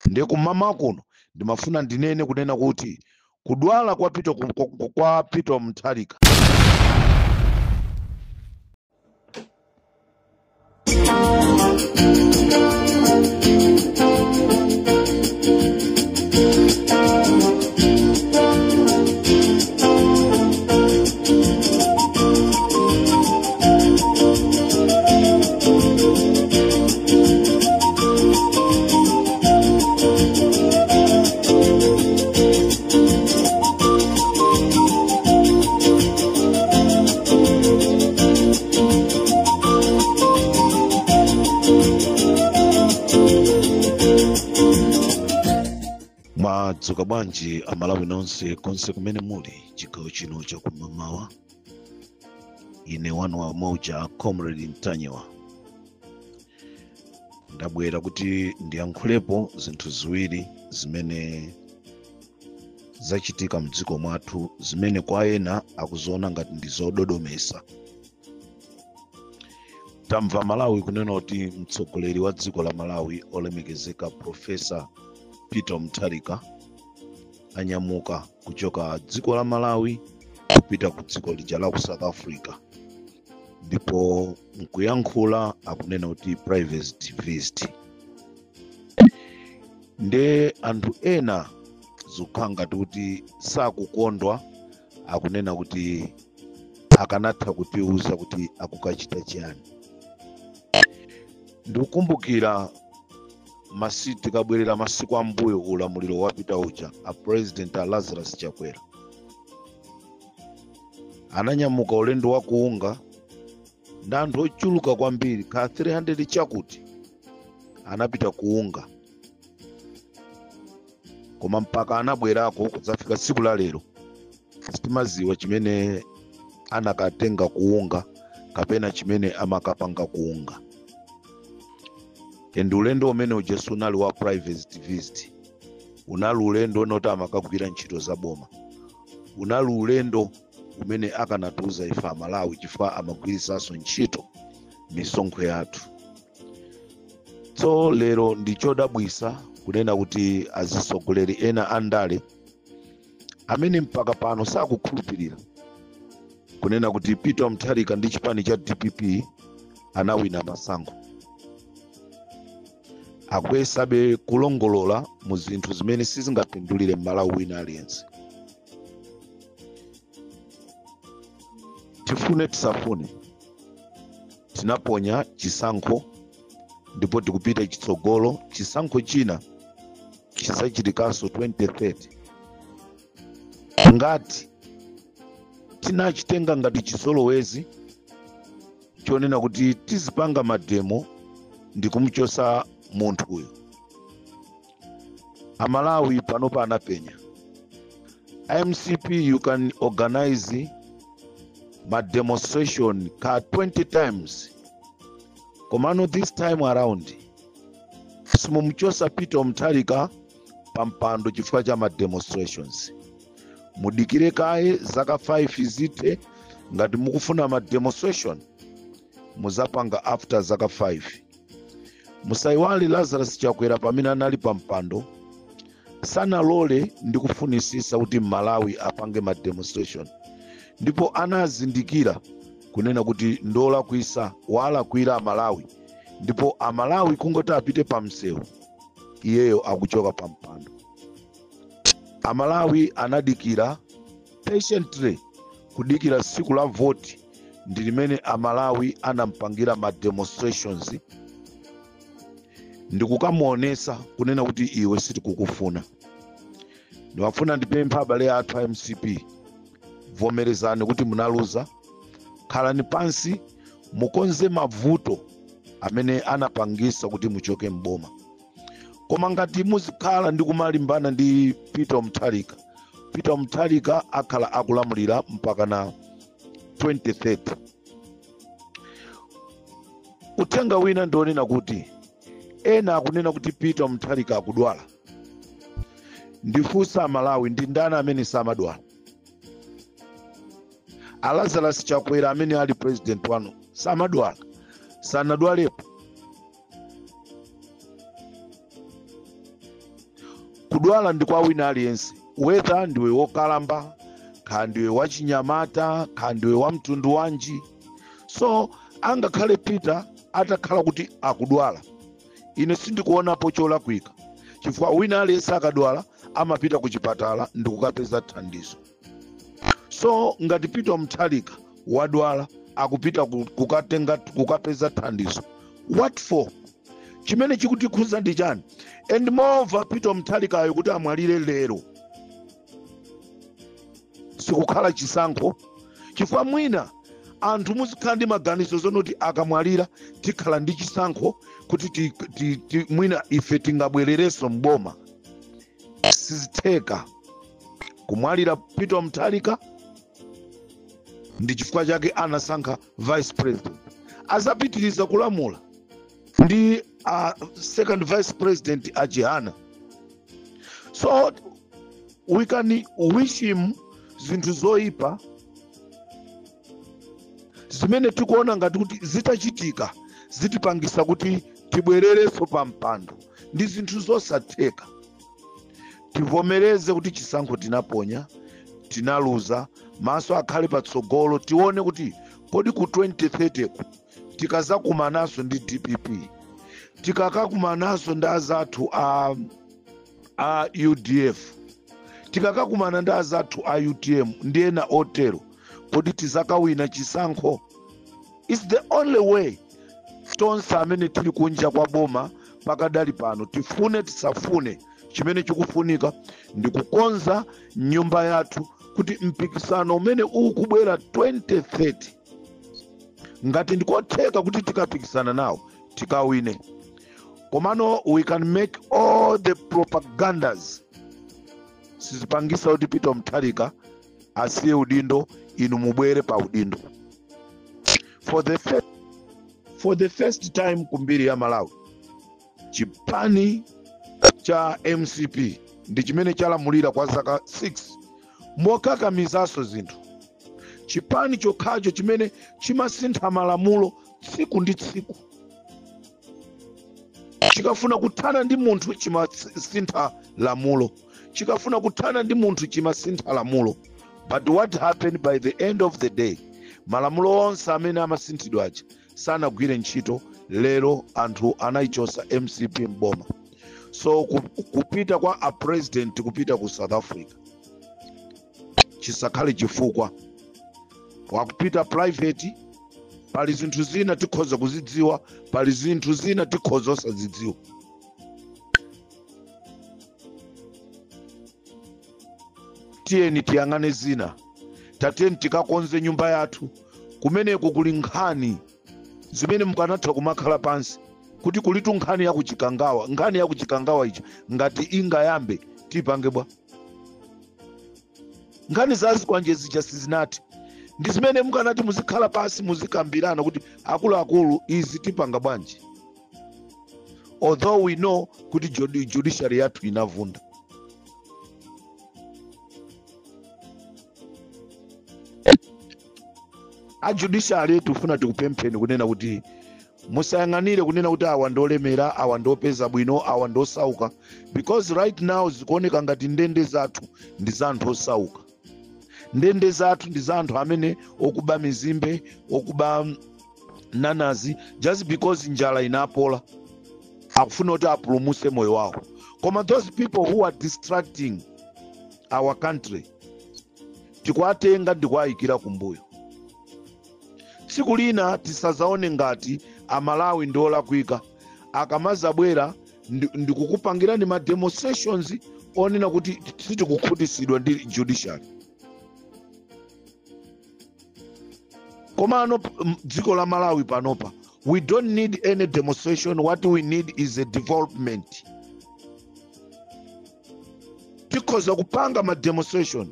Ndiye kumama kuno ndimafuna ndinene kunena kuti kudwala kwa Peter kwa Peter Mutharika Mwadzuka bwanji Amalawi nonse konse kumene muli chigawo chino chakumamawa. Ine wanu wa moja Comrade Ntanyiwa ndabwera kuti ndiyankhulepo zinthu ziwiri zimene zachitika mdziko mwathu, zimene kwa ena akuziona ngati ndi zododomesa. Tamva Malawi kunena kuti mtsogoleri wa dziko la Malawi olemekezeka Professor Peter Mutharika anyamuka kuchoka dziko la Malawi kupita ku dziko lija la ku South Africa, ndipo nkuyankhula akunena kuti private visit. Nde anthu ena zikukhala ngati kuti sakukondwa, akunena kuti akanatha kutiuza kuti akukachita chiyani. Ndikukumbukira tikabwerera masiku ambuyo ulamuliro wapita uja, a President a Lazarus Chakwera ananyamuka ulendo wa kuunga ndi anthu ochuluka kwambiri ka 300 chakuti anapita kuunga, koma mpaka anabwerako kudzafika tsiku la lero sitimaziwa chimene anakatenga kuunga kapena chimene amakapanga kuunga. And ulendo umene uja sunali wa private visit, unali ulendo unoti amakagwira ntchito za boma, unali ulendo umene akanatiuza ife Amalawi chifukwa amagwirisanso ntchito misonkho yathu. So lero ndi chodabwisa kunena kuti azisogoleri ena andale amene mpaka pano sakukhulupirira kunena kuti Peter Mutharika ndi chipani cha DPP anawina masankho, akuyesabe kulongolola mu zinthu zimene sizingapindulire Mmalawi wina aliyense. Tifune tisafune, tinaponya chisankho ndipo tikupita chitsogolo. Chisankho china chisachitikanso 2030. Ngati tinachitenga ngati chizolowezi chonena kuti tizipanga mademo ndi kumuchosa munthu uyu, Amalawi panopa anapenya. MCP, you can organize ma demonstration ka 20 times, komano this time around simumuchosa Peter Mutharika pampando chifukwa cha ma demonstrations. Mudikire kaye zaka 5 zithe. Ngati mukufuna ma demonstration muzapanga after zaka 5. Musaiwale Lazarus Chakwera pamene anali pampando sanalole ndi kufunisisa kuti Malawi apange ma demonstration, ndipo anazindikira kunena kuti ndolakwisa walakwira Amalawi, ndipo Amalawi kungoti apite pamsewu iyeyo akuchoka pampando. Amalawi anadikira patiently kudikira tsiku la voti, ndi limene Amalawi anampangira ma demonstrations ndikukamuonesa kunena kuti iwe sitikukufuna. Ndimafuna ndipempha abale athu a MCP, vomerezani kuti munaluza, khalani pansi mukonze mavuto amene anapangisa kuti muchoke mboma. Koma ngati muzikhala ndi kumalimbana ndi Peter Mutharika, Peter Mutharika akhala akulamulira mpaka na 2030. Uthenga wina ndionena kuti ena akunena kuti Peter Mutharika akudwala. Ndifunsa Malawi, ndi ndani amene samadwala? A Lazarus Chakwera amene ali president wanu samadwala? Sanadwalepo? Kudwala ndi kwa wina aliyense, whether ndiwe wokalamba, kha ndiwe wachinyamata, kha ndiwe wa mtundu wanji. So angakhale Peter atakhala kuti akudwala, ine sindikuonapo cholakwika, chifukwa wina aliyense akadwala amapita ku chipatala ndi kukapeza thandizo. So ngati Peter Mutharika wadwala akupita kukatenga kukapeza thandizo, what for? Chimene chikutikhuza ndi chani? And moreover, Peter Mutharikayo kuti amwalire lero sikukhala chisankho, chifukwa mwina anthu muzikhala ndi maganizo zonoti akamwalira tikhala ndi chisankho kuti mwina ife tingabwererenso mboma. Sizitheka kumwalira Peter Mutharika, ndi chifukwa chake anasankha vice president azapitiriza kulamula ndi second vice president Achihana. So we can wish him zinthu zoyipa zimene tikuona ngati kuti zitachitika zitipangisa kuti tibwererenso pa mpando, ndi zinthu zosatheka. Tivomereze kuti chisankho tinaponya, tinaluza, maso akhale patsogolo, tione kuti kodi ku 2030 ku tikazakumananso ndi DPP, tikakakumananso ndi azathu a UDF, tikakakumana ndi azathu a UTM ndi ena otero, kodi tizakawina chisankho? It's the only way. Tonse amene tili kunja kwa boma pakadali pano, tifune tisafune, chimene chikufunika ndi kukonza nyumba yathu kuti mpikisano umene ukubwera 2030 ngati ndikotheka kuti tikapikisana nawo tikawine. Komano we can make all the propagandas, sizipangisa kuti Peter Mutharika asiye udindo, inu mubwere pa udindo. For the first time kumbiri ya Malawi, chipani cha MCP ndi chimene chalamulira kwa zaka 6 mokakamizaso zinthu. Chipani chokhacho chimene chimasintha malamulo tsiku ndi tsiku, chikafuna kuthana ndi munthu chimasintha lamulo, chikafuna kuthana ndi munthu chimasintha lamulo. But what happened by the end of the day, malamulo onse amene amasinthidwa aja sanagwire ntchito. Lero anthu anayichosa MCP mboma. So kupita kwa a president kupita ku South Africa chisakhale chifukwa wakupita private. Pali zinthu zina tikhoza kuzidziwa, pali zinthu zina tikhoza osazidziwa. Tiyeni tiyang'ane zina, tatiyeni tikakonze nyumba yathu. Kumeneko kuli nkhani zimene mukanatha kumakhala pansi kuti kulitu nkhani yakuchikangawa. Nkhani yakuchikangawa ichi ngati ingayambe tipange bwa nkhani zazikwanje zija sizinati, ndi zimene mukanati muzikhala pasi muzikambirana kuti akuluakulu izi tipanga bwanji, although we know kuti judiciary yathu inavunda. A judiciary tifuna tikupempheni kunena kuti musayang'anire kunena kuti awa ndolemera, awa ndopeza bwino, awa ndosauka, because right now zikuoneka ngati ndende zathu ndi za anthu osauka, ndende zathu ndi za anthu amene okuba mizimbe, okuba nanazi, just because njala inapola akufuna kuti apulumuse moyo wawo. Koma those people who are distracting our country tikuwatenga ndikuwayikira kumbuyo. Tsiku lina tisazaone ngati amalawi ndi olakwika akamazabwera ndikukupangirani ma demonstrations onena kuti sitikukhutitsidwa ndi judiciary. Komano dziko la Malawi panopa we don't need any demonstration. What we need is a development. Tikhoza kupanga ma demonstration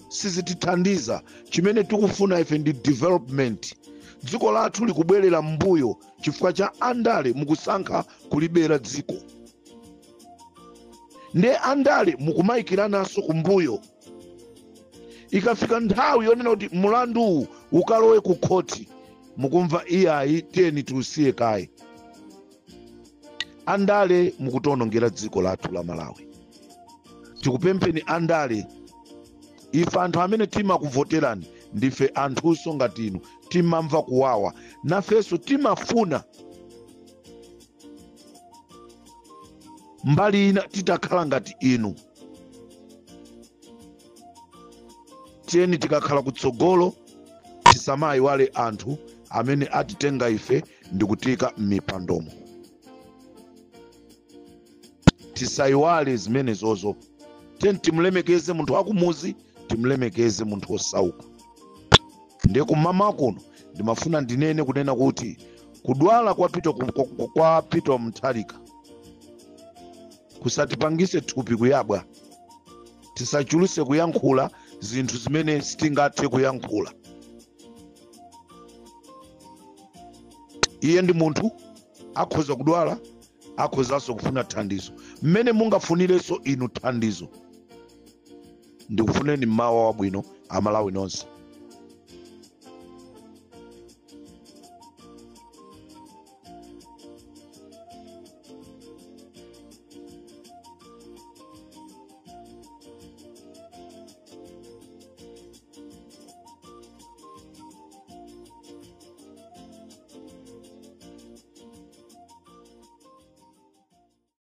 sizitithandiza. Chimene tikufuna ife ndi development. Dziko lathu likubwerera mbuyo chifukwa cha andale mukusankha kulibera dziko, nde andale mukumayikirananso kumbuyo. Ikafika nthawi yonena kuti mulandu ukalowe ku khoti, mukumva iyayi tiyeni tiusiye kaye. Andale mukutionongera dziko lathu la Malawi. Tikupempheni andale, ife anthu amene timakuvoterani ndife anthunso ngati inu, timamva kuwawa, nafenso timafuna mbali ina titakhala ngati inu. Tiyeni tikakhala kutsogolo tisamayiwale anthu amene atitenga ife ndikutika m'mipandomo. Tisayiwale zimenezozo. Tiyeni timulemekeze munthu wakumuzi, timulemekeze munthu wosauka. Ndiye kumama kuno ndimafuna ndinene kunena kuti kudwala kwa Peter, kwa Peter Mutharika kusatipangise thupi kuyabwa. Tisachuluse kuyankhula zinthu zimene sitingathe kuyankhula. Iye ndi munthu, akhoza kudwala, akhozanso kufuna thandizo. Mmene mungafunirenso inu thandizo. Ndikufuneni mmawa wabwino Amalawi nonse.